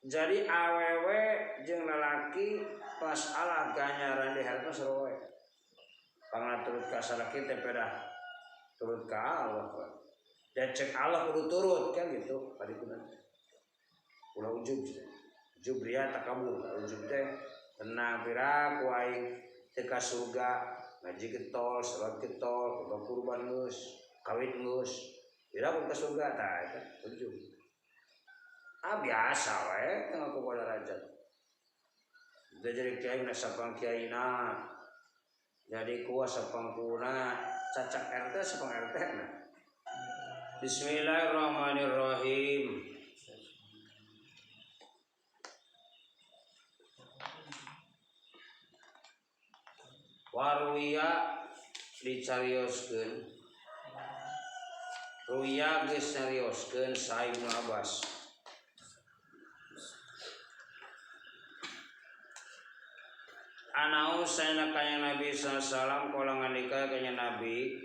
Jadi awewe jeung lalaki masalah ganjaran di akhirat mah sarua we. Pangna turut ka salaki teh pedah turut ka Allah. Dan cek Allah kudu turut kan gitu padikuna. Ulah ujub. Ujub ria takabur, ujub teh tenang pira ku aing teu ka surga, ngaji getol, salat getol, kurban geus, kawin geus. Pira ku ka surga tah eta ujub. Ah biasa we teu ngaku darajat. Udah jadi kiai na sapang kiai na. Jadi kuasa sapangkuna cacak RT sapang RT na. Bismillahirrahmanirrahim. Waruya dicarioskeun. Ruya geus nyarioskeun Sa Ibnu Abbas. Anau saena kanya Nabi sallallahu alaihi wasallam kala ngandika kanya Nabi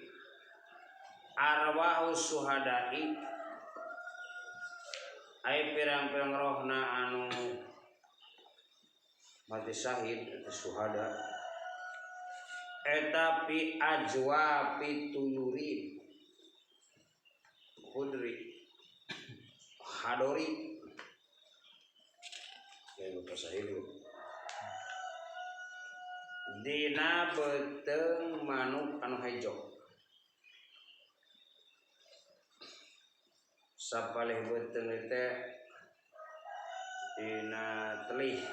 arwahu suhadai ai pirang-pirang rohna anu mati syahid atau suhada eta pi ajwa pituyurin khudri hadori ya lupa syahid dina beuteung manuk anu hejo sapalih beuteung teh dina telih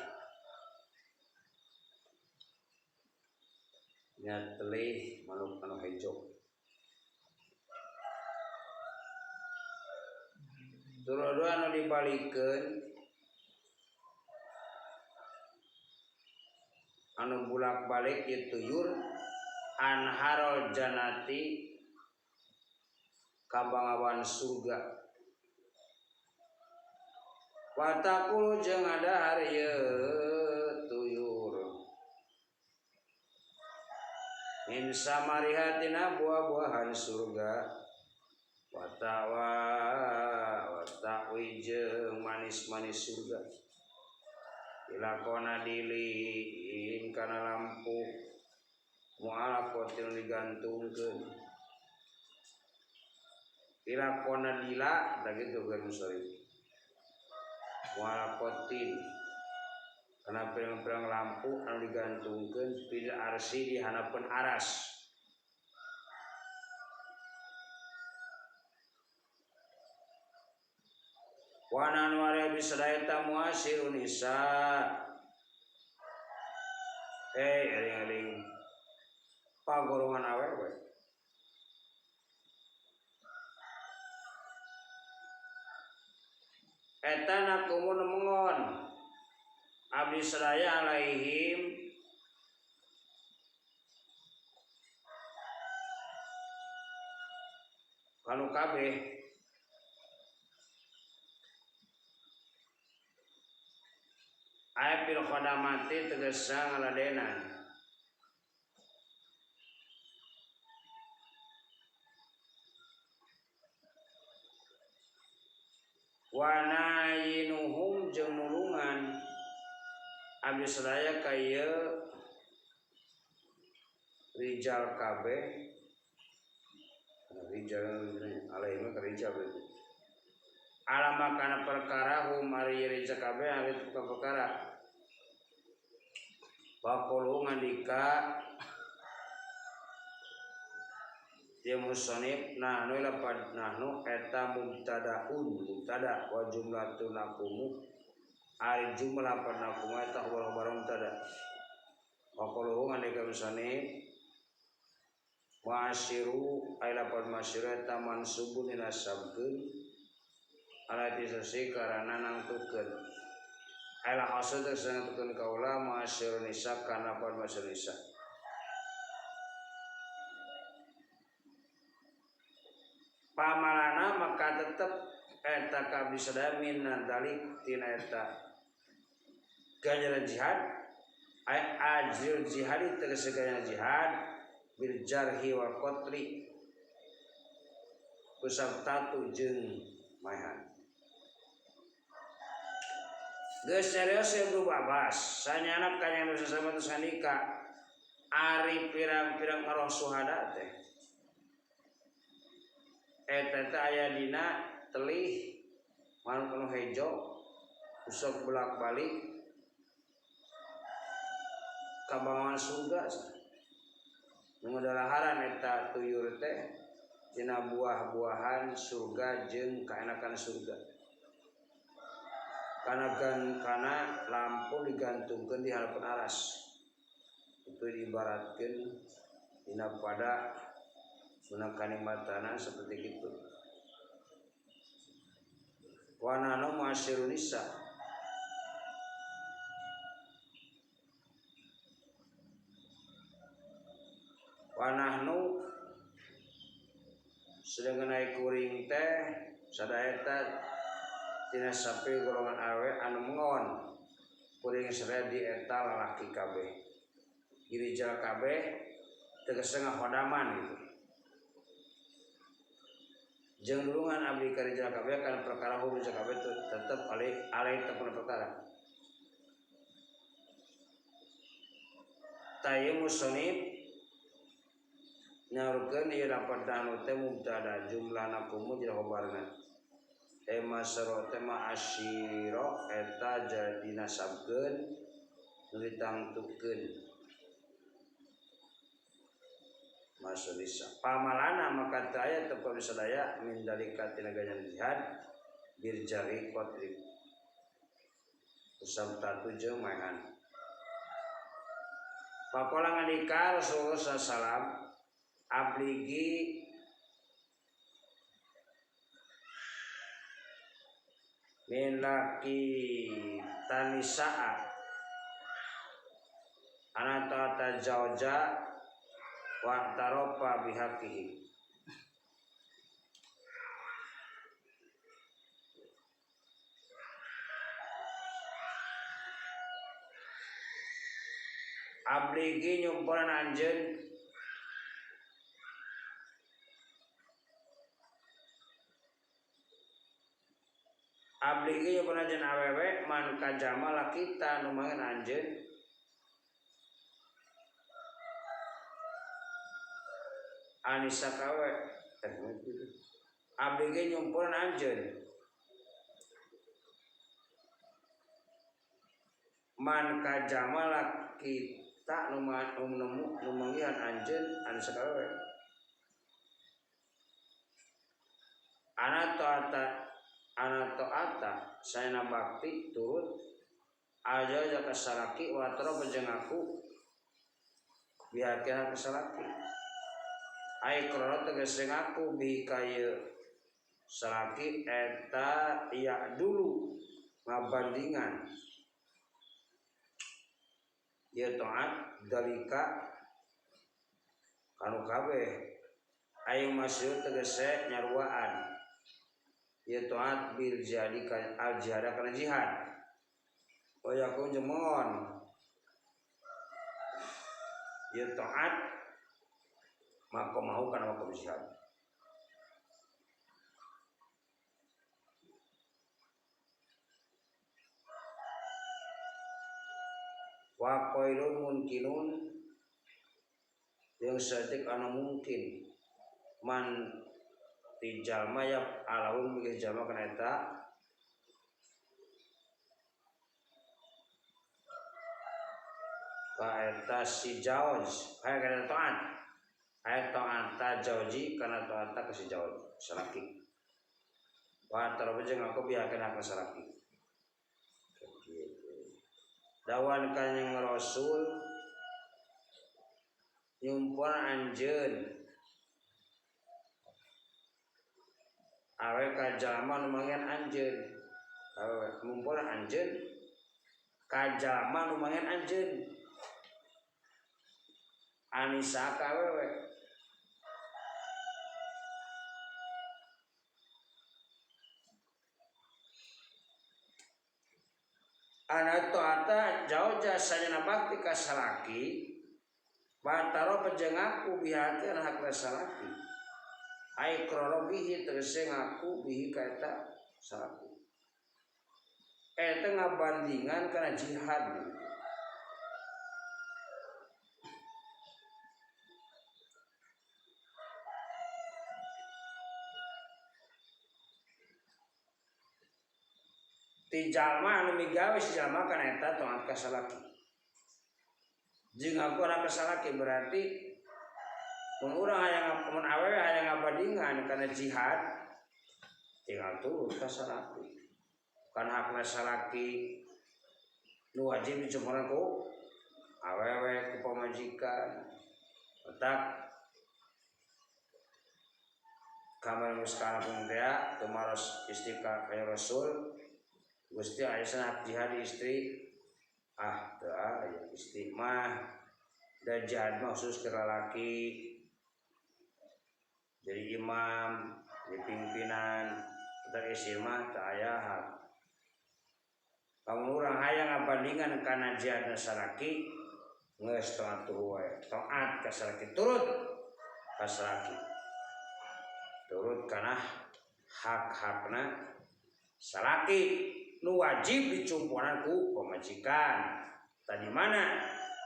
nya telih manuk anu hejo turun anu dibalikeun anu bulak-balik ieu tuyur anharul janati kabangawan surga watakulu jeung ngadahar ieu tuyur min samarihatina buah-buahan surga watawa watawi jeung manis-manis surga ilakona dilin kana lampu mu'alaqatin digantungkeun ilakona dila tah kitu geus sorry mu'alaqatin kana pirang-pirang lampu anu digantungkeun fil arsi di hanapeun aras wa nanu ari bisadaya muasirun nisa hei eling-eling pagolongan awewe eta nakumun mengon abdi sadaya alaihim kanu kabeh aya fil khadamati tegesa ngaladenan wa nayinuhum jeung nulungan abdi sadaya ka ieu rijal kabeh rijal alaihim ka rijal berarti alama kana perkara hum ari rijal kabeh ari perkara Baqulu ngandika dia musonib nahnu lapad nahnu eta mubtadaun mubtada wa jumlatun naqumu ari jumlah lapad naqumu eta khabar mubtada. Baqulu ngandika musonib ma'asyiru ay lapad ma'asyiru eta mansubun dinasabkeun ala tisasi karana nangtukeun Aila hasil tersebut kaula ma'asyirun nisa kana pun ma'asyirun nisa. Pamalana maka tetep eta kabdi sadaya min dalik tina eta ganjaran jihad ay ajrul jihad tegese ganjaran jihad bil jarhi wal qatli kusab tatu jeung maehan. Geus serius Ibnu Abbas sanyana kanyang nu sasama teh sanika ari pirang-pirang roh suhada teh eta teh aya dina telih manuk nu hejo usok bolak-balik ka bangawan surga nu dalaharan eta tuyur teh tina buah-buahan surga jeung kaenakan surga kana kana lampu digantungkeun di harapan aras itu diibaratkeun dina pada guna kanikmatana seperti gitu. Wa nahnu ma'asyirun nisa wa nahnu sedangkan ai kuring teh sadaeta tina sapi golongan awe anu mengon kuring sadaya di eta lalaki kabeh girijal kabeh tegese ngahodaman gitu jeung nulungan abdi ka rijal kabeh kana perkara hukum kabeh tetep alih alih tepun perkara tayyib musonib nyaurkeun ieu dapat danu teh mubtada jumlahna kumu jadi khobarna ema sero teh ma asyira eta jadi nasabkeun nu ditangtukeun masulisa pamalana maka teu aya teu perlu sadaya min dalika tina ganjaran jihad birjari qatri usam tatu jeung maehan pakola ngandika Rasulullah sallallahu alaihi wasallam abligi min laki tanisaa anata tajauja wa tarofa bihaqihi abligi nyumpulan anjeun abligi nyumpulan anjeun awewe man kajama lakita nu mangan anjeun anisa kawe abdi nyumpulan anjeun man kajama kita nu nemu nu manggihan anjeun anisa kawe ana ta'ata saena bakti turut aja ka salaki wa taro jeung aku biarkeun ka salaki ai krono tegese ngaku bi kaye salaki eta iya dulu ngabandingan ieu taat dalika kanu kabeh ayo masyhur tegese nyaruaan ieu taat bil jadi al jihad kana jihad wa yakun jemon ieu taat maka mau kana makom jihad wa qailun mungkinun yang sadik ana mungkin man ti jalma ya alaun mikir jalma kana eta ka eta si jauj aya kana taat aya taat ta jauji kana taat ta ka si jauj salaki wa tarabujeng aku biarkan aku salaki dawan kanjeng Rasul nyumpun anjeun awe ka jalma nu manggihan anjeun awe ngumpul anjeun ka jalma nu manggihan anjeun anisa ka awewe ana ta'ata jauh jasanya bakti ka salaki bataro pejeng aku bihati hak salaki ai krono bihi tegese ngaku bihi ka eta salaki Eta ngabandingan kana jihad. Ti jalma anu migawe si jalma kana eta taat ka salaki. Jeung aku ka salaki berarti mun urang hayang mun awewe hayang ngabandingan kana jihad tinggal turut ka salaki. Kan hakna salaki nu wajib dicumponan ku awewe ku pamajikan. Otak kamar geus kalapung teh tumaros istri ka Rasul Gusti aya hak jihad istri ah teu aya istri mah da jihad mah khusus ke lalaki jadi imam jadi pimpinan teu istri mah teu aya hak. Lamun urang hayang ngabandingan kana jihadna salaki geus taat we taat ka salaki turut ka salaki turut kana hak-hakna salaki nu wajib dicumponan ku pamajikan. Tadi mana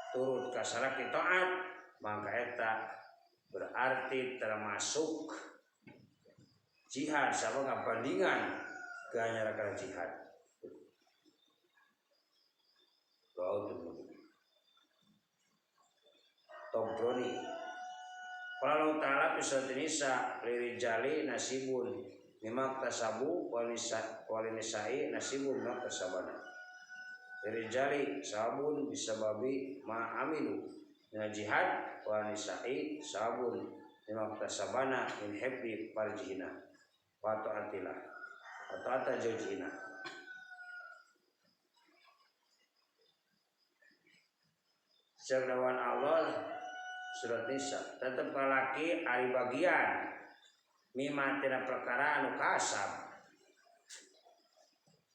turut ka salaki taat maka eta berarti termasuk jihad sama ngabandingan ganjaran kana jihad. Tobroni. Qala ta'ala fi surat Nisa lirijali nasibun mimma tasabu walinisai nasibun mimma tasabana. Lirijali sabun bisababi ma amilu min jihad wa nisai sabun mimma tasabana min hibbi farjihina wa ta'atillah wa ta'ata zawjihina. Segdawan Allah surat Nisa tetep lalaki ari bagian mimma tina perkara anu kasab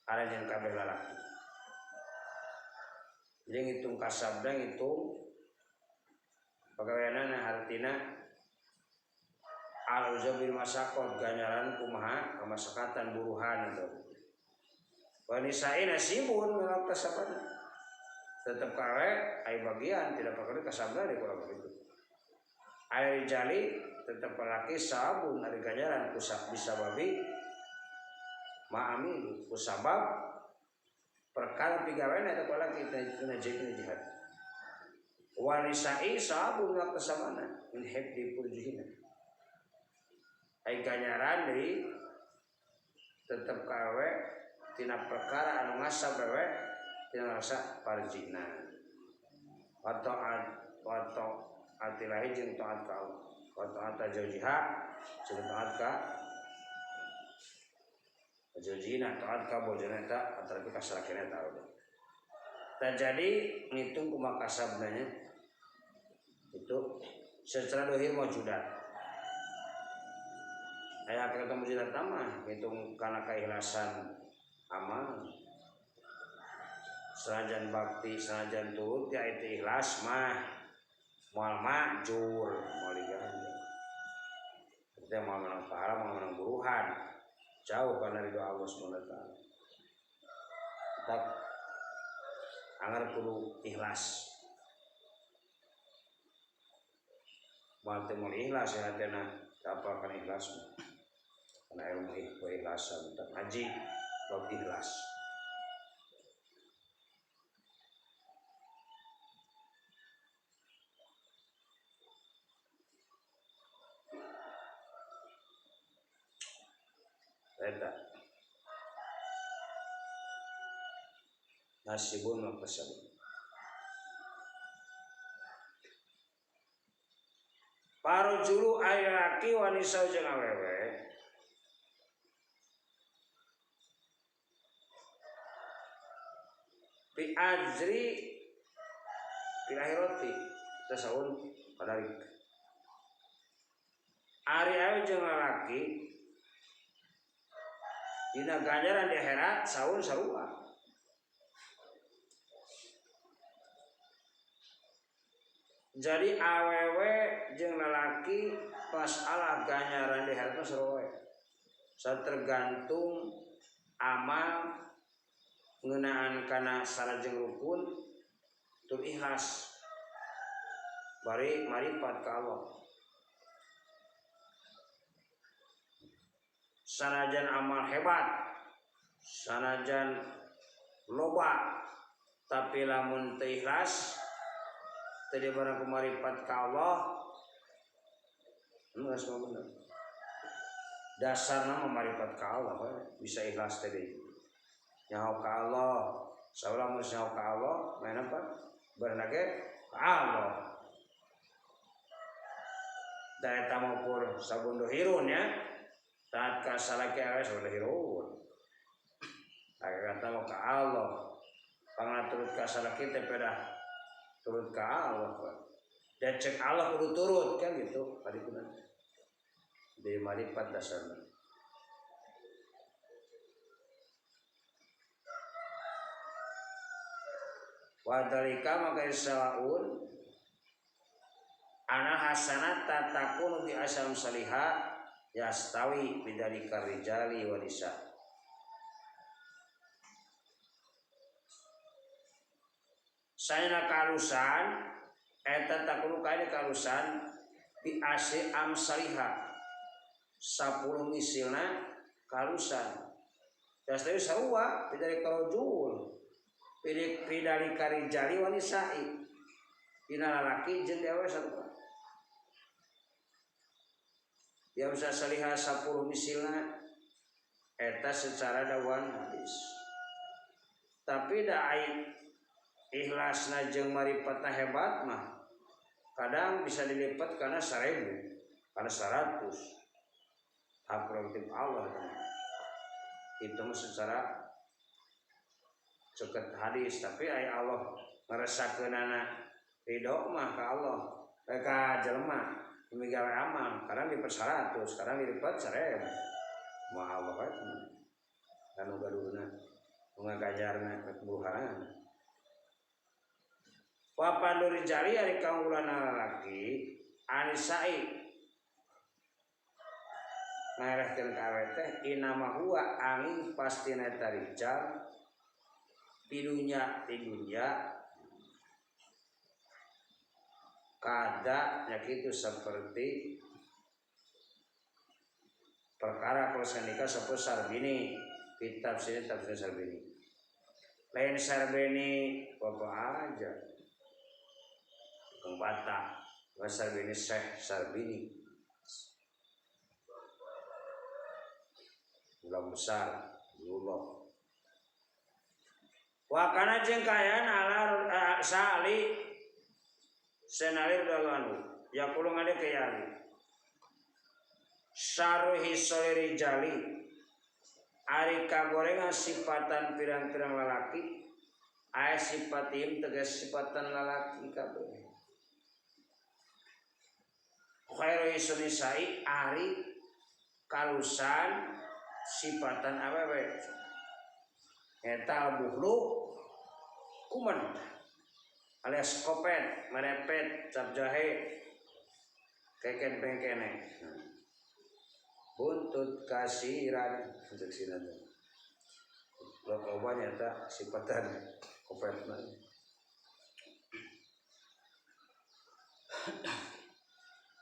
aranjeun kabeh lalaki. Jadi ngitung kasabna ngitung pagaweanana hartina al-uzabil masakot ganjaran kumaha kamasakatan buruhan itu. Wa nisa'i nasibun mimma kasabana. Tetap kawe ai bagian tidak perkara kasabna di kurang begitu. Ai rijali tetap laki sabun ari ganjaran kusab bisababi ma'amilu kusabab perkara pigaweana eta laki tina jihad. Wa nisa'i sabun wa kasabana min hibdi furjihina. Ai ganjaran deui tetep kawe tina perkara anu ngasab we tina rasa parjina. Wa ta'at wa ta'atilahi jeung taat ka Allah. Wa ta'ata zawjiha jeung taat ka zawjina taat ka bojona eta antara ka salakina eta udah. Tah jadi ngitung kumaha kasabna nya itu secara dohir maujudat. Aya hakikat maujudat mah ngitung kana keikhlasan amal. Sanajan bakti sanajan turut ya itu ikhlas mah moal makjur moal diganjar. Kita mau menang pahala mau menang buruhan jauh karena ridho Allah Subhanahu wa taala. Tetap angar kudu ikhlas. Moal teu moal ikhlas ya hatena apa kan ikhlas mah. Karena ilmu keikhlasan tetap ngaji bab ikhlas. Eta nasibun maktasabun. Parojulu ayaki wanisa jeung awewe bi ajri fil akhirati tasawun kadarik. Ari awe jeung lalaki dina ganjaran di akhirat saun sarua. Jadi awewe jeung lalaki pas Allah ganjaran di akhirat mah sarua. Sa tergantung amal ngeunaan kana syarat jeung rukun tur ikhlas bari maripat ka Allah. Sanajan amal hebat, sanajan loba, tapi lamun teu ikhlas teu dibareng ku maripat ka Allah, geus mah bener. Dasarna mah maripat ka Allah we, bisa ikhlas teh deui. Nyaho ka Allah, saurang mun nyaho ka Allah, main apa? Beurna ge ka Allah. Da eta mah ukur sabondo hirun nya. Taat ka salaki awe sabondo hirun. Kata mah ka Allah. Pangaturut ka salaki teh pedah turut ka Allah. Dan cek Allah kudu turut kan gitu tadi kunan. Di maripat dasarna. Wa dzalika maka sawaun ana hasanat tatakunu bi asam saliha yastawi bidzalika rijali wa nisa. Sayana kalusan eta takunu kaine kalusan bi asri amsaliha 10 misilna kalusan yastawi sarua bidzalika rajul bidzalika rijali wa nisa'i dina lalaki jeung awewe sarua ya bisa saliha 10 misilna eta secara dawan hadis tapi da ai ikhlasna jeung maripatna hebat mah kadang bisa dilipat karena 1000 karena 100 hak prerogatif Allah itu mah secara ceket hadis tapi ai Allah ngerasakeunana ridho mah ka Allah ka jelema migawe amal kadang dilipat 100 kadang dilipat 1000 mah Allah kan kanu gaduhna nu ngagajarna keburuhan wa panduri jari ari kaulana lalaki anisai ngarehkeun ka awe teh inama huwa angin pastina eta rijal di dunya kada nya kitu seperti perkara kalau nikah sapa Sarbini kitab sini tafsir Sarbini lain Sarbini apa aja tukang bata Sarbini Syekh Sarbini ulama besar Allah wa kana jeung kaayaan ala sali senalir dalanu yaqulu ngade kayali saruhi soliri jali ari kagorengan sifatan pirang-pirang lalaki aya sifatim tegas sifatan lalaki kabeh khairu isnisai ari kalusan sifatan awewe eta buhlu kuman alias kopet merepet cap jahe keken pengkene buntut kasiran cek sina teh loba nya eta sifatan kopet mah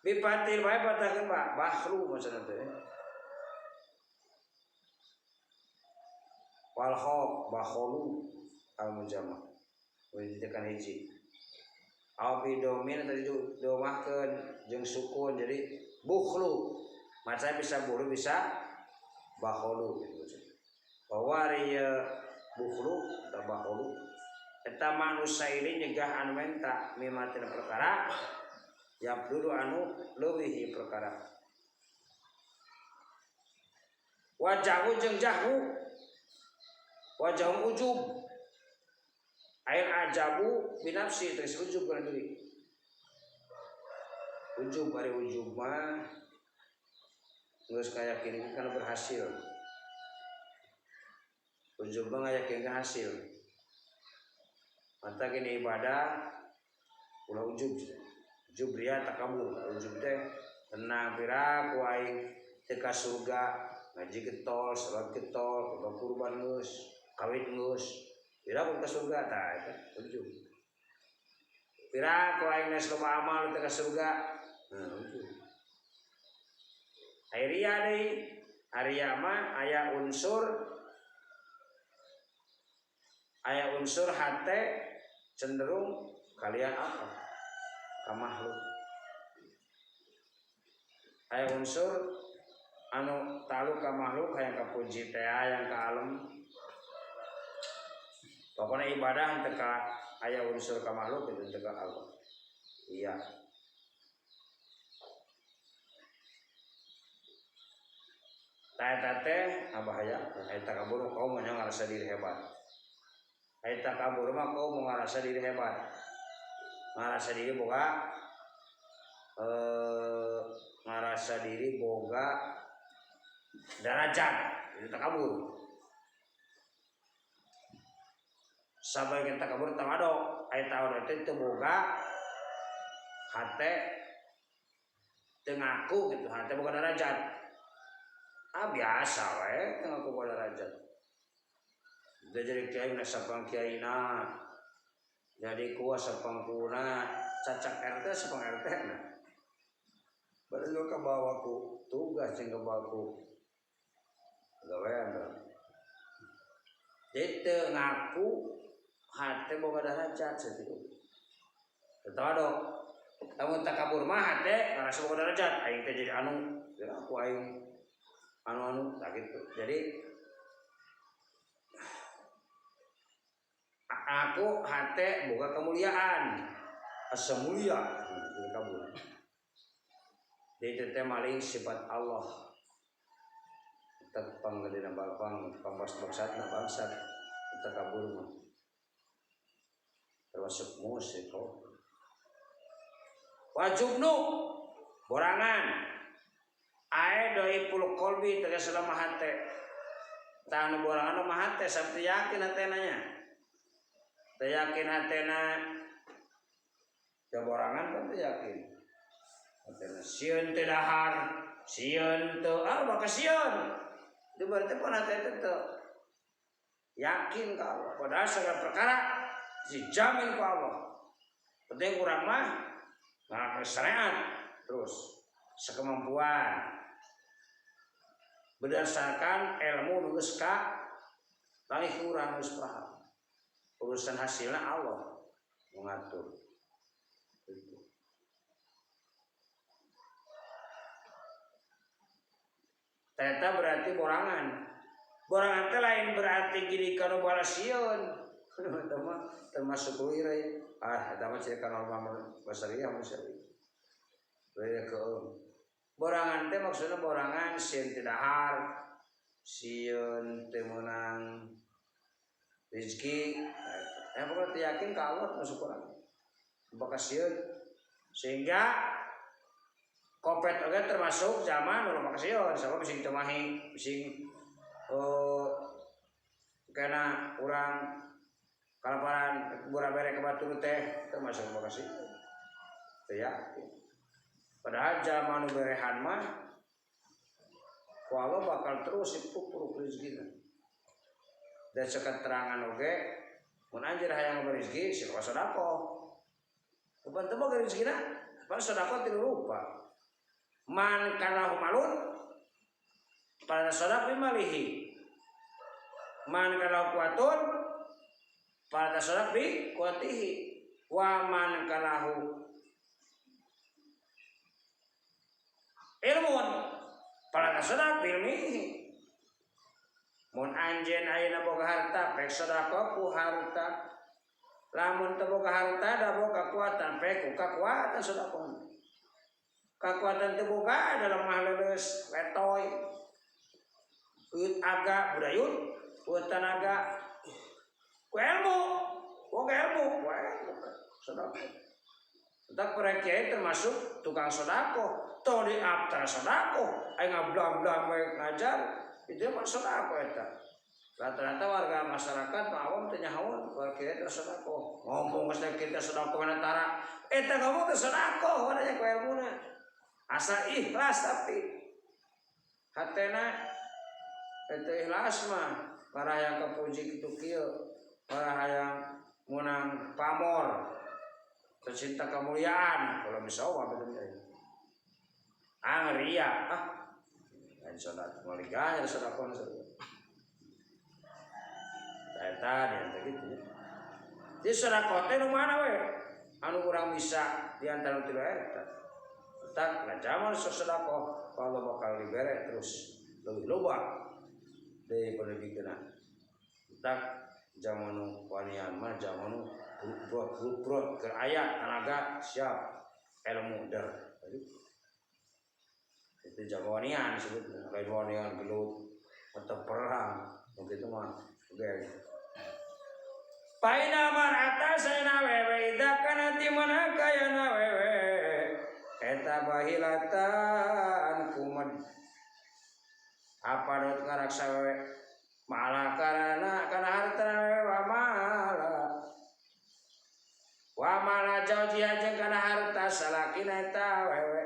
bipatil bae patakeun Pak bahru maksudna teh wal kha bakholu al mujamah dijadikan hiji aw bidomin tadi domahkeun jeung sukun jadi bukhlu maca bisa bukhlu bisa bakholu gitu bahwa riya bukhlu atau bakholu eta manusia ini nyegah anu menta mimatina perkara yap dulu anu leuwih perkara wajahu jeung jahu wajah ujub air ajabu binafsi terus ujub kana diri ujub ari ujub mah geus kayakin kana berhasil ujub mah ngayakinkeun hasil mantap ini ibadah ulah ujub ujub ria takabur ujub teh tenang pira ku aing teu ka surga ngaji getol salat getol kurban geus kawin geus Pira ku ka surga tah eta ujub. Pira ku aing geus loba amal teh ka surga. Nah, ujub. Ai ria deui, ria mah aya unsur hate cenderung kalian apa? Ka makhluk. Aya unsur anu talu ka makhluk hayang kapuji teh hayang ka alem. Pokoknya ibadah teu ka aya unsur ka makhluk itu teu ka Allah. Iya. Eta teh bahaya, eta kabur kaum nya ngarasa diri hebat. Eta kabur mah kaum ngarasa diri hebat. Ngarasa diri boga ngarasa diri boga derajat, itu takabur. Sabagian takabur tawado, aya tawado teh teu boga hate teu ngaku gitu, hate boga derajat. Ah biasa we teu ngaku boga derajat. Dia jadi kiai na sapang kiaina. Jadi kuasa sapangkuna, cacak RT sapang RT na. Baru juga kebawa ku tugas yang kebawa ku gawean. Jadi teu ngaku hate boga derajat sakitu. Teu lamun takabur mah hate ngarasa boga derajat, aing teh jadi anu, aku aing anu-anu tak gitu. Jadi aku hate boga kemuliaan, asa mulia jadi kabur. Jadi teh maling sifat Allah. Tetep panggedena bapang pambas bangsatna bangsat takabur mah. Termasuk musyrik. Wajubnu borangan. Ae doi puluh kolbi tegas lemah hate. Tah nu borangan lemah hate sampai yakin hatenanya. Teu yakin hatena. Ya borangan kan teu yakin. Hatena sieun teu dahar, sieun teu ah bakal sieun. Itu berarti pun hate teh teu yakin ka Allah. Padahal segala perkara dijamin ku Allah. Penting urang mah ngalakukan syariat terus sekemampuan berdasarkan ilmu nu geus ka langih urang geus paham. Urusan hasilnya Allah mengatur. Itu. Teta berarti borangan. Borangan teh lain berarti gini kanu balasieun. Eta mah termasuk lirai. Ah, eta mah ciri kana normal basariah manusia. Lirai keung. Borangan teh maksudna borangan sieun teu dahar, sieun teu meunang rezeki. Pokoknya teu yakin ka Allah termasuk orang. Bakal sieun. Sehingga kopet oge termasuk zaman ulah bakal sieun, sabab bising teu mahi, bising kena urang kalaparan bura bere ke batur teh termasuk bakal sieun. Teu yakin. Padahal zaman nu berehan mah ku Allah bakal terus dipupuruk rezekina. Dan seketerangan oge mun anjeun hayang rezeki sila sedekah. Kapan teu boga rezekina? Pan sedekah tilu rupa. Man kana malun pada sedekah malihi. Man kana kuatun pada sedekah bi kuatihi. Wa man kalahu ilmun pada sedekah ilmihi. Mun anjeun ayeuna boga harta pek sedekah ku harta. Lamun teu boga harta da boga kekuatan pek ku kakuatan sedekah. Kakuatan teu boga dalam mah leuleus letoy. Uyut aga budayut, uyut tanaga. Ku ilmu, boga ilmu, ku ilmu sedekah. Entak para kiai termasuk tukang sedekah. Tong di after sedekah, aing ngablang-blang we ngajar, itu mah sedekah eta. Rata-rata warga masyarakat mah awam teu nyahoan warga kiai teh sedekah. Ngomong geus kita sedekah kana tara, eta ngomong teh sedekah waranya ku ilmuna. Asa ikhlas tapi hatena eta ikhlas mah para yang kapuji kitu kieu. Ora hayang menang pamor pecinta kemuliaan kalau misalnya apa itu ria ah lain salat maliganya sedekah eta di gitu. Di sedekah teh nu mana we anu urang bisa di antara tilu eta. Tak nah zaman sok sedekah kalau bakal dibere terus leuwih loba deui pendidikanna. Tak zaman nu wanian mah zaman nu brot keur aya tenaga siap ilmu der. Itu jawanian disebutnya, lain wanian gelut atau perang begitu mah. Oke. Paina mar'ata sayna wewe ida kana di mana kayana wewe eta bahilatan kumed apa dot ngaraksa wewe malah karena kana harta wewe wa mala wa mala jauh jeung kana harta salakina eta wewe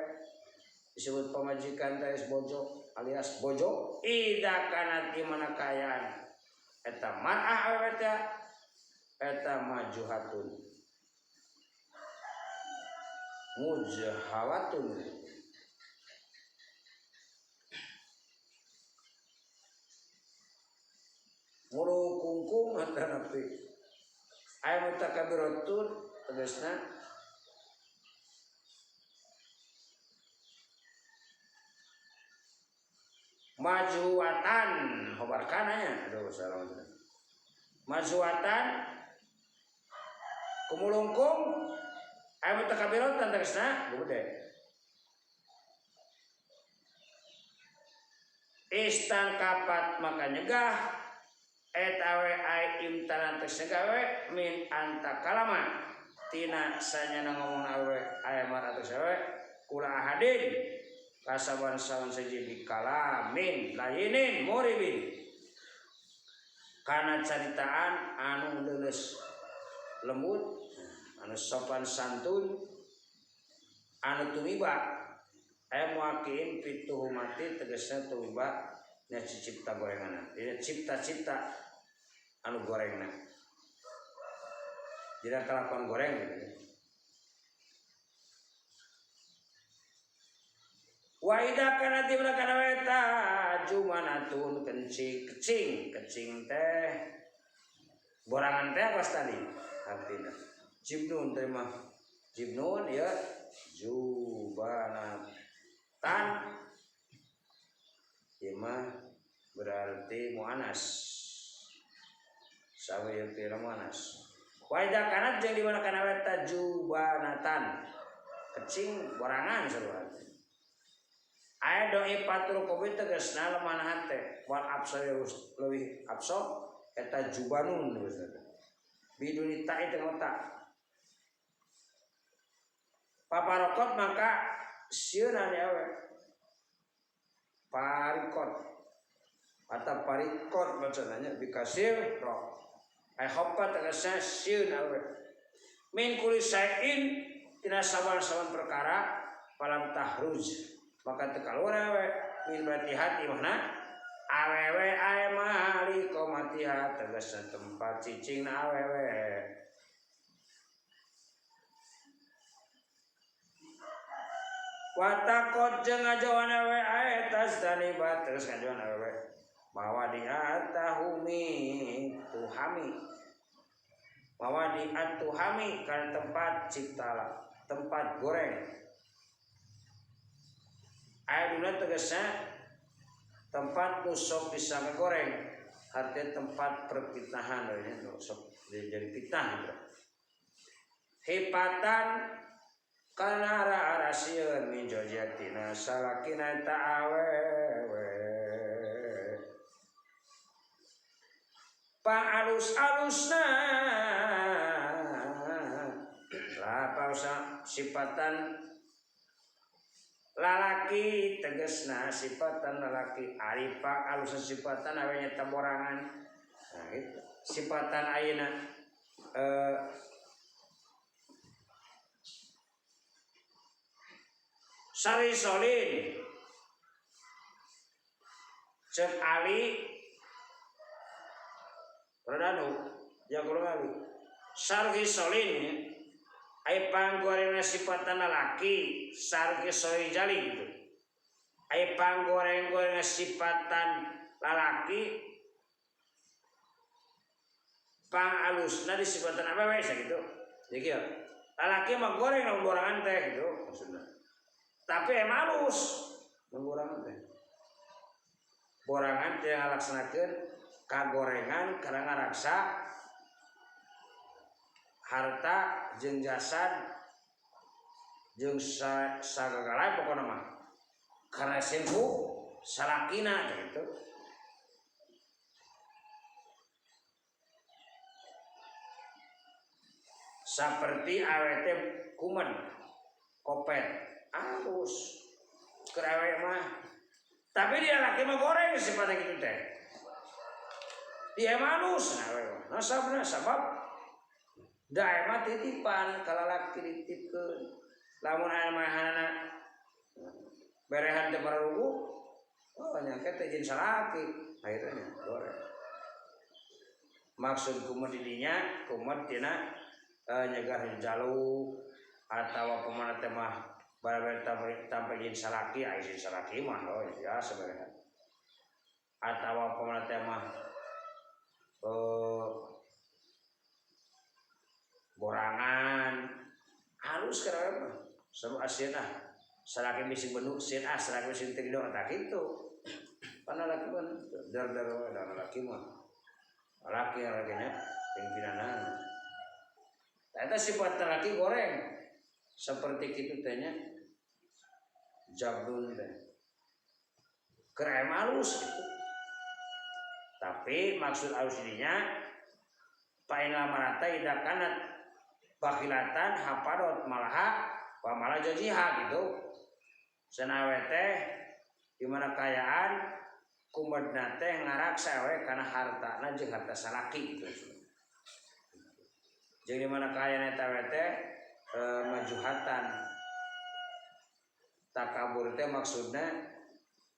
disebut pamajikan teh bojo alias bojo ida kana di mana kayaan eta mar'ah awewe teh eta majuhatun mujhawatun muru kungkung eta nepi aya mutakabiratun tegasna majuatan khobarkananya aduh salah majuatan kumulungkung aya mutakabiratan tegasna gede istangkapat maka nyegah eta we ai imtanan tegas nyegah we min antakalama tina sanyana ngomong awe aya maratus we kula ahadin kasaban-saban saji kalamin layinin muribin kana caritaan anu leuleus lembut anu sopan santun anu tumiba aya muakin pituhumati tegasna tumiba nya cipta gorenganna dina cipta-cipta anu gorengna dina kalakuan goreng gitu. Wa idza kana timna kana weta jumanatun kencing kecing kecing teh borangan teh apa tadi artinya jibnun terima jibnun ya jubanatan ieu mah berarti muannas sawe ieu pira muannas wa idza kana jeung di mana kana weta jubanatan kecing borangan sarua. Aya doi patul kopi tegasna lemah hate wal absor leuwih absor eta jubanun tegasna biduni ta teu otak paparokot maka sieuna awe parikot atau parikot maksudnya bikasir ro ai hoppa tegasna sieun awe min kulli syai'in tina saban-saban perkara falam tahruj maka teu kaluar awe min berarti hati mana awewe ae malikomatiha tegasna tempat cicingna awewe watakot jeung ngajawan awewe ae tasdaniba terus ngajawan awewe mawadi'atahumi tuhami mawadi'atuhami kana tempat ciptala tempat goreng. Ayat duna tegasnya tempat nusok bisa ngegoreng, artinya tempat perfitnahan, ini nusok jadi fitnah. Hipatan kana arasieun min jojatina salakina ta awewe. Paalus-alusna lah pausa sifatan lalaki tegesna sifatan lalaki arifa alus sifatan awenya teborangan. Nah gitu sifatan ayeuna sari solin cek Ali Perdanu Ya kulo sargi solin ai panggorengna sifatan lalaki sargi soi jali gitu. Ai panggoreng-gorengna sifatan lalaki pang alusna disifatan awewe sakitu. Jadi kieu. Lalaki mah goreng lamun borangan teh gitu maksudna. Tapi emang alus mun borangan teh. Borangan teh ngalaksanakeun kagorengan karena ngaraksa harta jeung jasad jeung sagagala pokona mah karena singku salakina gitu. Seperti awete kumen kopet alus keur awewe mah, tapi dia laki mah goreng sifatnya gitu teh, dia mah alus nah awewe mah nasabna sabab da mah titipan ka lalaki dititipkeun lamun aya mahanana berehan teh barugu oh nya teh jeung salaki akhirnya goreng. Maksud kumen di dinya kumen tina nyegah jalu atawa pemana teh mah barang tampa jeung salaki aya jeung salaki mah oh ya sebenarnya atawa pemana teh mah borangan halus kana mah sabab asieun ah salaki bisi benuk sieun ah salaki bisi teu ridho tah kitu pan lalaki mah dar-dar wae da lalaki mah lalaki lalakina pimpinanna eta sifat lalaki goreng seperti kitu teh nya jabdun teh keur halus gitu. Tapi maksud halus dinya pain lamarata ida kanat bakhilatan hapadot malaha wa malah jajiha gitu. Sanawe teh di mana kayaan kumedna teh ngaraksa we kana hartana jeung harta salaki gitu. Jeung di mana kaayaan eta we teh majuhatan takabur teh maksudna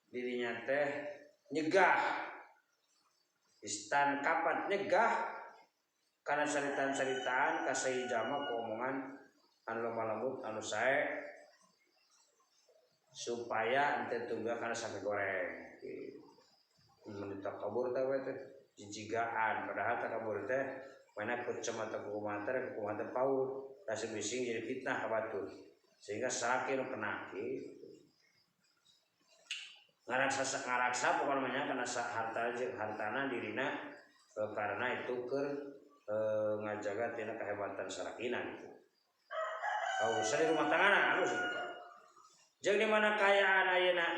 dirinya teh nyegah istan kapat nyegah kana caritaan-caritaan ka saijama ku omongan anu lemah lembut anu sae supaya ente tunggal kana sampe goreng gitu. Mun takabur teh we teh jijigaan padahal takabur teh mana kecamatan kumaha teh kumaha teh paur rasa bising jadi fitnah ka batur sehingga salaki nu kena gitu. Ngaraksa pokona mah kana harta jeung hartana dirina karena itu keur ngajaga tina kehebatan salakina gitu. Urusan di rumah tangga halus gitu. Jeung di mana kaayaan ayeuna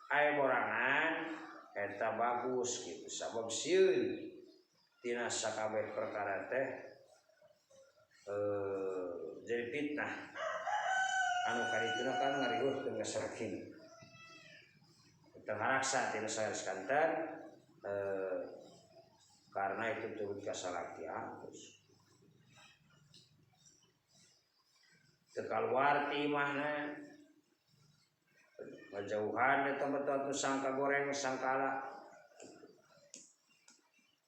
aya borangan eta bagus gitu sabab sieun tina sakabeh perkara teh jadi fitnah anu karituna kan ngariweuh ka salakina teu ngaraksa tina sanes kanten karena itu turut ka salaki terus teu kaluar ti imahna ngajauhan eta tempat tu sangka goreng sangkala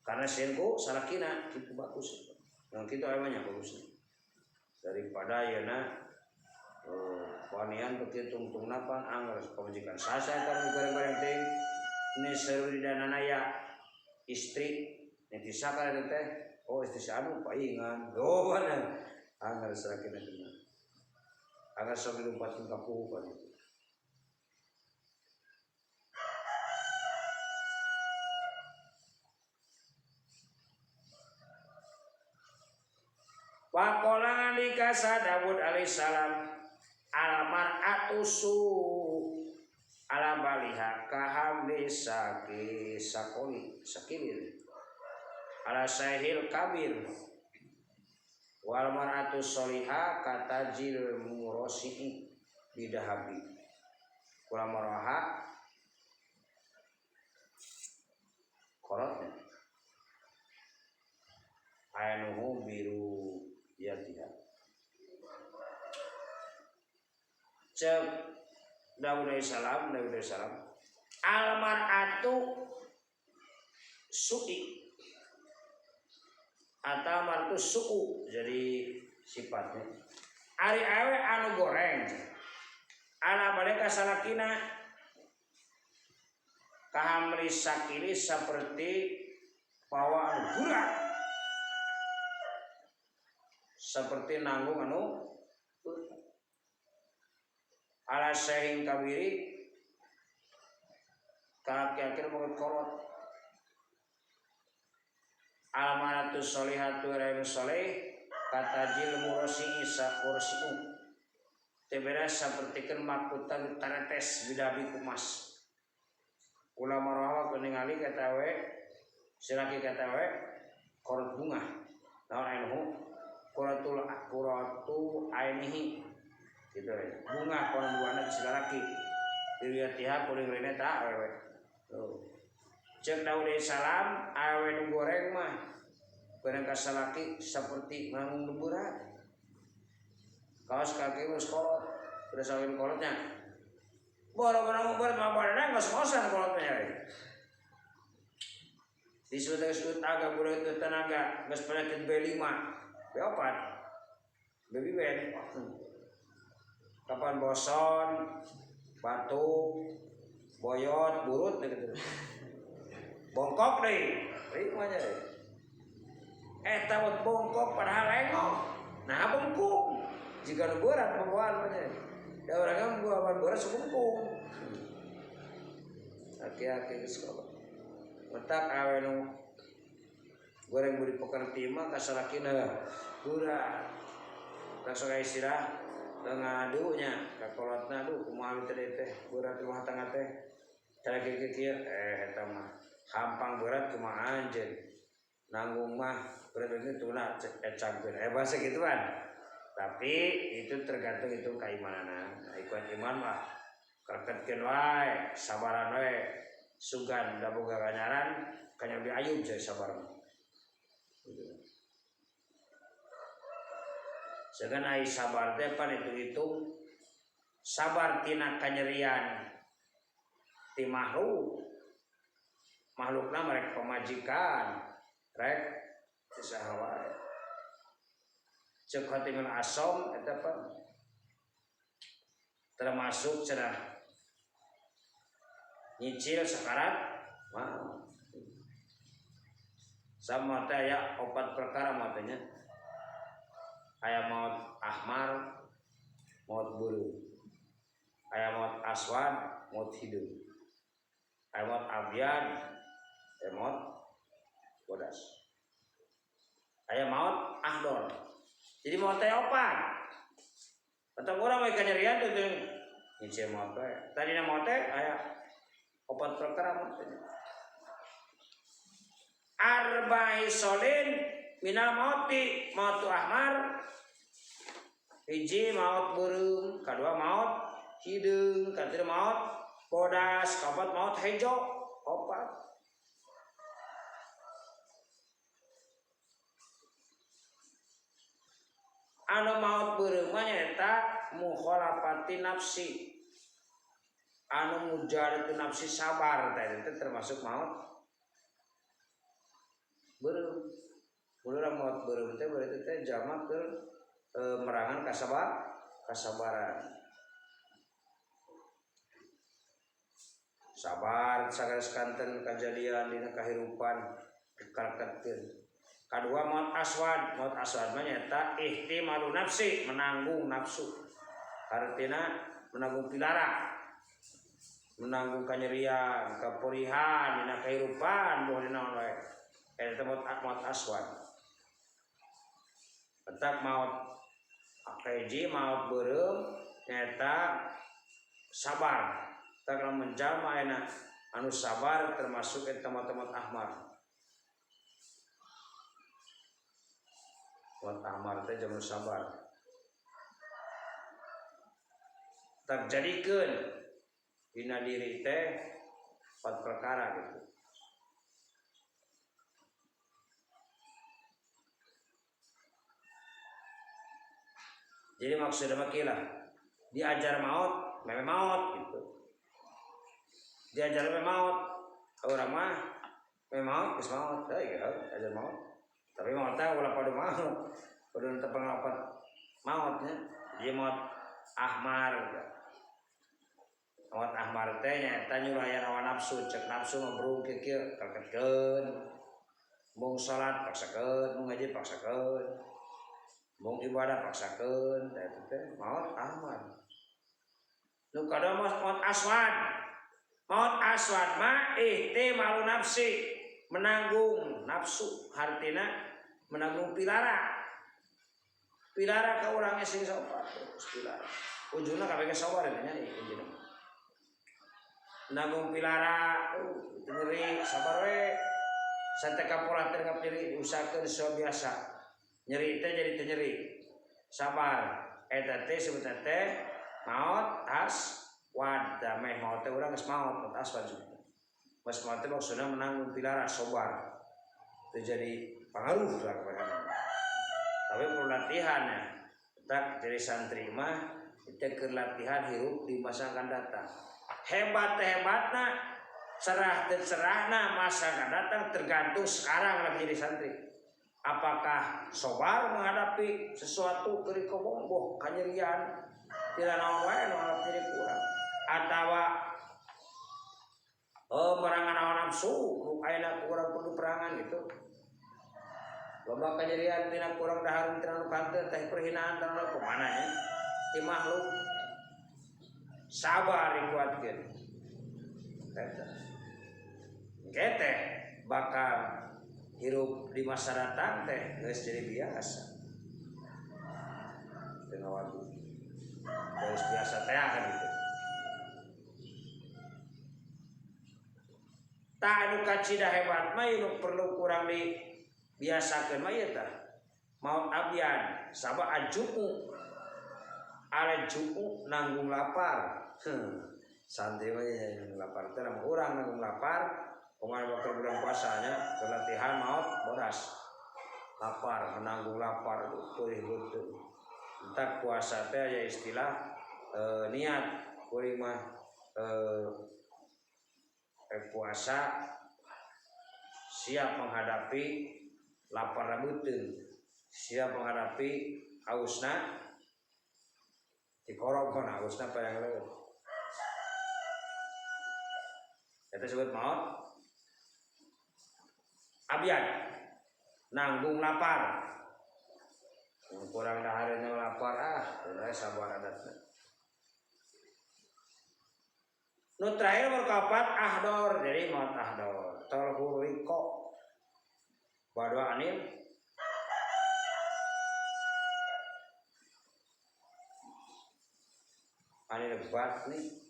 karena sieun salakina kitu bagus yang kitu aya banyak bagusnya daripada ayeuna wanian beuki tungtungna pan angger pamajikan sasa eta goreng-goreng teh ini seru di danana ya istri niti sakala teh oh istri si anu paingan oh mana angger salakina teh angger sok dilumpatkeun ka puhu pan itu. Waqala ngalika sa Dawud alaihissalam almar'atu su ala baliha kahamli saki sakoli sakilir ala sahil kabir wal mar'atu sholiha katajil murasi bidahabi kula maraha korotnya ainuhu biru ya tidak. Cek Dawud alaihissalam, Dawud alaihissalam almar'atu su'i Atau martu su'u jadi sifatnya. Ari awewe anu goreng ala balik ka salakina kahamli sakili seperti pawa anu berat seperti nanggung anu ala sehing kawiri kaki-kaki banget kolot almanatu solihatu raim soleh katajil murosi isa kursiu tebera sapertikeun makutan taretes bidabi kumas ulama rawa ningali kata we silaki kata we korot bunga naon anuhu quratul quratu ainihi gitu ya bunga kono buana silaki dilihat kuring rene ta awewe tuh cek Daud salam awewe nu goreng mah barang ka salaki seperti nanggung nu berat kaos kaki geus kolot udah sawin kolotnya boro-boro berat mah badanna ngos-ngosan kolotnya disebut geus agak budak itu tenaga geus penyakit B5 B4 baby band kapan boson batuk boyot burut gitu bongkok deui deui mah nya eta mah bongkok padahal lengok nah bengkung jika nu berat pembawaan mah nya da urang mah berat sebengkung aki-aki geus kolot otak awe nu goreng budi pekerti mah ka salakina berat langsung aya istilah ngadunya ka kolotna aduh kumaha teh teh berat rumah tangga teh cara kieu kieu eta mah hampang berat kumaha anjeun nanggung mah berat itu tuna ecangkeun bahasa gitu kan tapi itu tergantung itu keimanana ikut iman mah kreketkeun wae sabaran wae sugan da boga ganjaran ka Nabi Ayub jadi sabar mah gitu. Segan ai sabar teh pan itu sabar tina kanyerian ti makhluk makhlukna mereka pemajikan rek saha wae ceuk Khatimul Asom eta pan termasuk cenah nyicil sakarat mah sama teh aya opat perkara matanya aya maut ahmar maut bulu aya maut aswad maut hideung aya maut abyad aya maut bodas aya maut ahdor jadi maut teh opat atau urang we kanyerian teh nyicil maut we tadina maut teh aya opat perkara maut teh arba'i solin minal mauti mautu ahmar hiji maut beureum kadua maut hideung katilu maut bodas kaopat maut hejo opat anu maut beureum mah nyaeta mukhalafati nafsi anu mujaradatu nafsi sabar teh itu termasuk maut beureum urang maut beureum teh berarti teh jama ke merangan kasabaran sabar sagala kanten kajadian dina kahirupan dikareketkeun kadua maut aswad mah nyaeta ihtimalu nafsi menanggung nafsu hartina menanggung pilara menanggung kanyerian kapurihan dina kahirupan boh dina naon wae eta maut aswad tetap maut hiji maut beureum nyaeta sabar tak lamun jalma ayeuna anu sabar termasuk eta maut ahmar maut ahmar teh jamu sabar tak jadikeun dina diri teh empat perkara gitu. Jadi maksudnya mah kieu lah, diajar maut, meme maut gitu. Diajar meme maut, urang mah meme maut geus maut, teh ya ajar maut. Tapi maot teh ulah padu maot. Kudu teu pangapat maotnya. Ieu maot ahmar. Maot ahmar teh nyaeta nyurayan hawa nafsu, cek nafsu mah berungkik kieu kalketkeun. Mung salat paksakeun, mung ngaji paksakeun. Mung ibadah paksakeun, teh eta teh maot ahmar. Nu kadua maot aswad. Maot aswad mah ihtimalu nafsi, menanggung nafsu, hartina menanggung pilara. Pilara ka urang sing sabar, pilara. Ujungna kabeh ge sabar nya intina. Nanggung pilara, nyeri sabar we. Sateka pola teh ngap nyeri usahakeun so biasa. Nyeri teh jadi teu nyeri. Sabar. Eta teh sebutna teh maot aswad. Da meh maot teh urang geus maot, maot aswad juga. Geus maot teh maksudna menanggung pilara sabar. Teu jadi pangaruh lah kepada. Tapi perlu latihan ya. Tak jadi santri mah kita keur latihan hirup di masa akan datang. Hebat hebatna, cerah teu cerahna masa akan datang tergantung sekarang lagi jadi santri. Apakah sobar menghadapi sesuatu keur kobong boh kanyerian tidak naon wae nu arep jadi kurang atawa merangan hawa nafsu nu ayeuna kurang perlu perangan gitu. Loba kanyerian tina kurang dahar tina nu kanteu teh perhinaan tina nu kumaha nya ti makhluk sabar dikuatkeun. Eta. Engke teh bakal hirup di masa datang teh geus jadi biasa. Teu ngawadu. Geus biasa teh kan gitu. Tah anu kacida hebat mah nu perlu kurang dibiasakeun mah ieu tah. Maut abyan sabab ajuku. Ajuku nanggung lapar. Santri mah nanggung lapar teh lamun urang nanggung lapar kumaha bakal bulan puasanya kelatihan maut bodas. Lapar menanggung lapar perih beuteung. Entak puasa teh aya istilah niat kuring mah puasa siap menghadapi lapar beuteung, siap menghadapi hausna dikorokon hausna payang leuweut. Eta disebut maut abyan, nanggung lapar. Mun kurang dahareun lapar ah, sabar adatna. Nu terakhir berkapat ahdor, jadi maut ahdor. Tolhuriko badwa anil anil batni.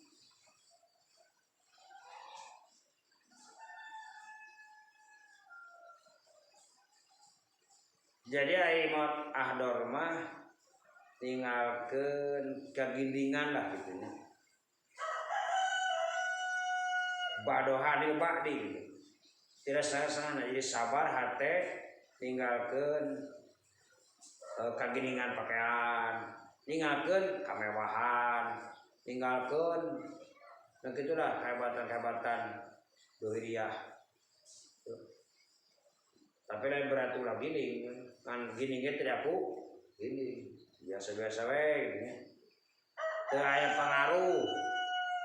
Jadi ai maut ahdor mah tinggalkeun kagindingan lah gitu nya. Badohanil ba'di gitu. Tidak salah-salah, jadi sabar hate tinggalkeun kagindingan pakaian, tinggalkeun kemewahan, tinggalkeun nah gitulah kehebatan-kehebatan dohiriyah. Tapi lain berarti ulah gini, kan gini ge tidak aku gini biasa-biasa we gitu nya. Teu aya pangaruh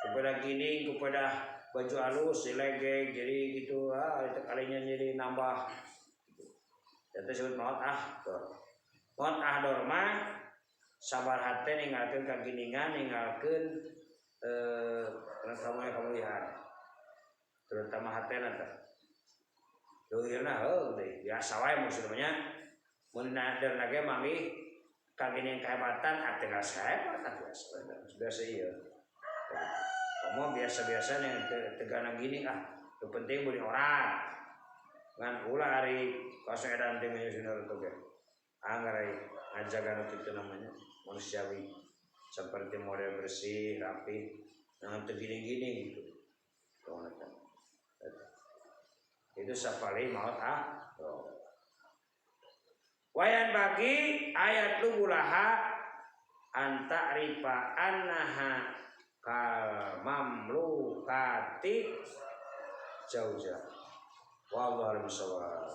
kepada gini, kepada baju halus dilegek jadi gitu, itu kalinya jadi nambah. Itu disebut maut ahdor. Maut ahdor mah sabar hate ninggalkeun kaginingan, ninggalkeun kamuliaan. Terutama hatena teh. Dohirna heuh deui, biasa wae maksudnya nya. Mun nader lagi manggih kaginingan kehebatan, tinggal hebat, biasa wae, biasa ieu. Komo biasa-biasa yang tegana gini ah, yang penting beli orang. Ngan ulah ari kaos edan teh menyusun teh ge. Anggar ari ngajaga nu kitu namanya manusiawi. Seperti model bersih, rapi, jangan teu gini-gini gitu. Tong eta. Itu sapali maut ah. Wayan bagi ayat lubulaha anta rifa annaha kal mamlukati jauja. Wallahu a'lam bishawab.